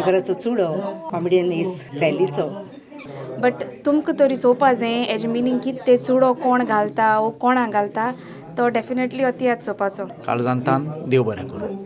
काजराचो चुडो comedian is सॅलीचो. But तुमकां तरी चोवपा जाय हेजें मिनींग कितें, ते चुडो कोण घालता वो कोणाक घालता, तो डेफिनेटली हो तियात्र चोवपाचो. काळजांतान देव बरें करूं.